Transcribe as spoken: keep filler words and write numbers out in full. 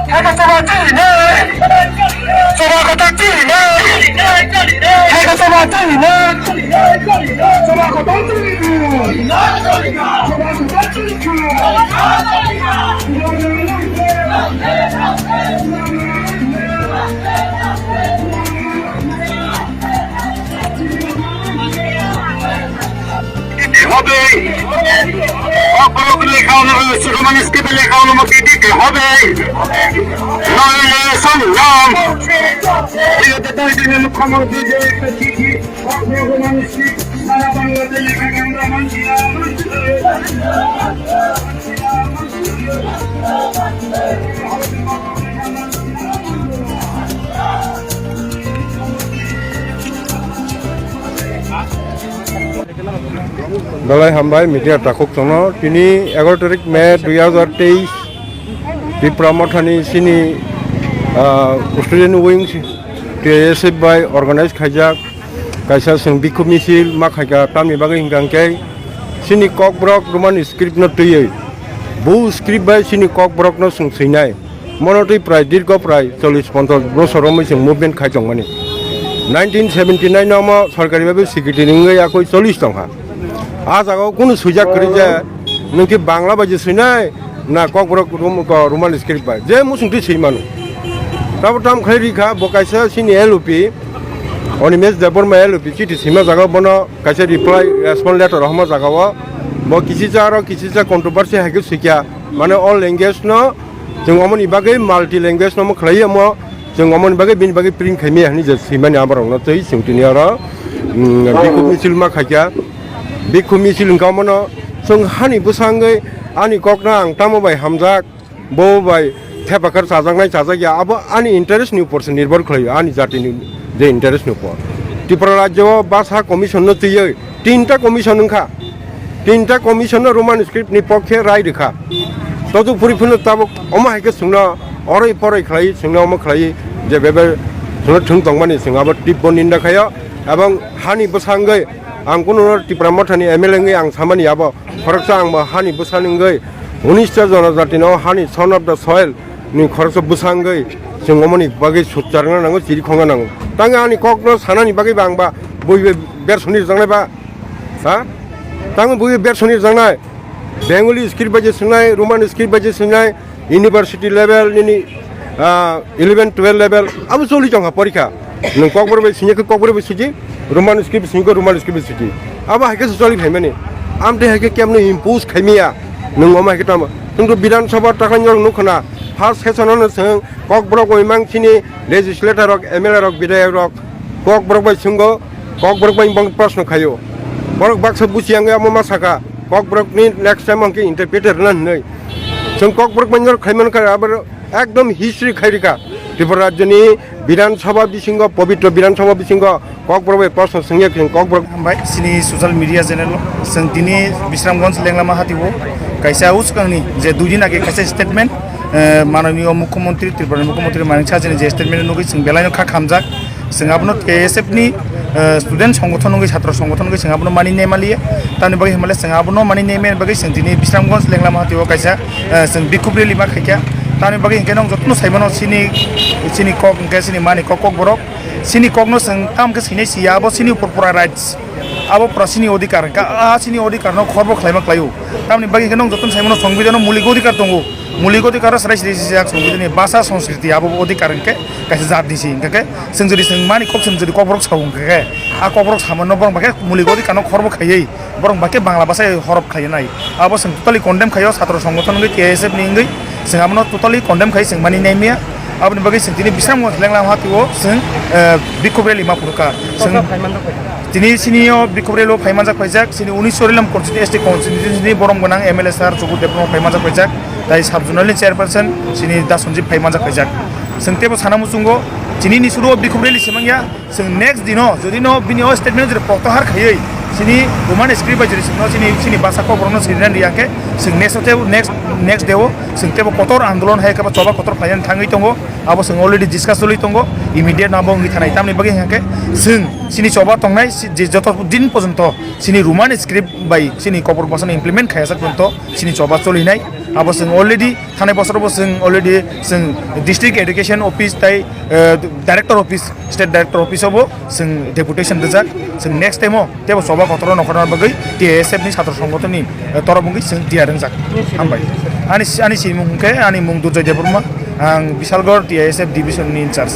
Hai ka chama twi ne. Chama ka twi ne. Hai ka chama twi ne. Chama ka twi ne. Chama ka twi ne. দিতে হবে। অপরাধ লেখা অনুমতি, Roman script লেখা অনুমতি দিতে হবে। নইলে সংগ্রাম। বিগত দুই দিনে মুখ্যমন্ত্রী যে একটা চিঠি, Roman script সারা বাংলাতে লেখা আমরা মানছি না। Belai hambai media takhuk chwngno. Tini egaro tarik May dui hazar teis, Tipra Mothani chini, ah, student wing T S F bai organize khaijak kaisa chwng bikhub misil ma khaika, tamni bagwi hwnkha hwnkhe chini Kokborok Roman script no twiwi, bu script bai chini Kokborok no chwng swinai. Mono twi prai dirgo prai chollish ponchash bosor romwi chwng movement khai tongmani. Nineteen seventy nine no omo sorkari bai secretary wngwi yakui chollish tongkha. A jagao kunu swijak kwrwi je nwng khe Bangla bai je swinai na Kokborok Rom-, ko Roman script bai je muchung twi swi mano. Tabo tam khlai rikha bo kaisa chini L O P, Animesh Debbarma L O P chiti swima jagao bono kaisa reply, response letter rohorma jagao. Bo kisicha aro kisicha controversy hai khe swikha. Mane all language no Chwng omoni bagwi multi language no khlai omo, chwng omoni bagwi bini bagwi print khaimaya hinwi je swimani aborokno twi chwng tini oro, mm, bikhub misil ma khaikha. Bikhub misil wngkha omono chwng hani bwsangwi ani kokno ang tamo bai hamjak, bo bai thepakhar chajaknai chajakya, abo ani interest ni upor se nirbhor khlaio, ani jatini je interest ni upor. Tripura rajyo o basa commission no twiwi tinta commission wngkha. Tinta commission no Roman script ni pokhe rai rikha. Todu puri phano tabuk omo hai khe chwngno oroi poroi khlai, chwngno omo khlai je bebe chwngno thwng tongmani chwng abo tibbo ninda khaio. Ebong hani bwsangwi ang kuno Tipra Mothani M L A wngwi ang samani abo khoroksa ang bo hani bwsani wngwi unis ta jonojati no hani son of the soil ni khoroksa bwsangwi chwng omoni bagwi sukcharna nango, chiri khongna nango. Tangwi ani kokno sanani bagwi ba ang ba bui bai bersoni rwjaknai ba. Ha? Tamo bui bersoni rwjaknai. Bengali script bai je swngnai, Roman script bai je swngnai, university level nini, ah, eleven twelve level abo choli tongkha porikha. Nwng Kokborok bai singya khe Kokborok bai suji, Roman script singya khe Roman script bai suji. Abo hai khe choli phaimani. Amtwi hai khe kemno impose khaimaya. Nwng omo hai khe tamo. Chwngto Bidhan Sabha takhai norok nukho na. First session ano chwng Kokborok bai mang chini legislator rok, M L A rok, bidhayok rok Kokborok bai swngo. Kokborok bai bong proshno khaio. Borok baksa buchi yang amo ma saka. Kokborok ni next time ang khe interpreter na hinwi. Chwng Kokborok bai nor khaiman kha abo ekdom history khairika. Tripura rajyoni Bidhan Sabha bisingo, pobitro Bidhan Sabha bisingo Kokborok bai proshno swngya khe Kokborok. Hambai, chini social media channel o. Chwng tini Bisramganj Lenglama hati o kaisa uskangni je dui din age kaisa statement, eh, mananiyo Mukhyamantri, Tripura ni Mukhyamantri Manik Saha chini je statement nugwi chwng belai no kha khamjak. Chwng abono T S F ni, eh, student songgothon wngwi, chhatro songgothon wngwi chwng abono mani nai maliya. Tamni bagwi hwnmale chwng abono mani nai mani bagwi chwng tini Bisramganj Lenglama hati o kaisa, eh, chwng bikhub rally ma khaikha. Tamni bagwi hwnkhe nwng jotono saimano chini, chini kok hwnkhe chini mani kok, Kokborok. Chini kokno chwng tam khe sinai siya, abo chini upor pura rights. Abo pura chini odhikar hwnkha, a chini odhikar no khorbo khlaima khlaio. Tamni bagwi hwnkhe nwng jotono saimano songbidano mulik odhikar tongo. Mulik odhikar ro chwrai siri sijak songbidani bhasha sanskriti abo odhikar hwnkhe kaisa jat ni si hwnkhe. Chwng jodi chwng mani kok chwng jodi Kokborok sao hwnkhe, a Kokborok samano borok bai khe mulik odhikar no khorbo khaiwi borok bai khe Bangla bhasha horop khlai nai. Abo chwng totally condemn khaio, chhatro songgothon wngwi T S F ni wngwi chwng abono totally condemn khai chwng mani nai maya. Aboni bagwi chwng tini Bisramganj Lenglama hati o chwng, eh, bikhub rally ma phuru kha. Chwng tini chini o bikhub rally o phai manjak phaijak, chini unis Chorilam constituency, S T constituency ni borom gwnang M L A sir Chubut Debbarma phai manjak phaijak, tai sub zonal ni chairperson chini Da Sanjib phai manjak phaijak. Chwng teibo sana muchungo chini ni suru o bikhub rally se mangya. Chwng next dino, jodi no bini o statement jodi protyahar khaiwi, chini Roman script bai jodi chwngno chini, chini basa Kokborok no sirinan riya khe, chwng next o tei next Next day o chwng teibo kotor andolon hai khe ba choba kotor khlainani thangwi tongo. Abo chwng already discuss choli tongo. Immediate no abo wngwi thanai. Tamni bagwi hwnkhe chwng chini choba tongnai si-, je joto din porjonto chini Roman script bai chini Kokborok bosano implement khaijak porjonto chini choba cholinai. Abo chwng already thanai bosorobo chwng already chwng district education office tai, eh, director office, state director office obo chwng deputation rijak. Chwng next time o teibo choba kotoro nongkhorna bagwi T I S F ni satro songgothon ni, eh, torop wngwi chwng tiyar wngjak. Hambai. Ani, ani simung hwnkhe ani mung Durjoy Debbarma, ang Bisalgor T I S F division ni in charge.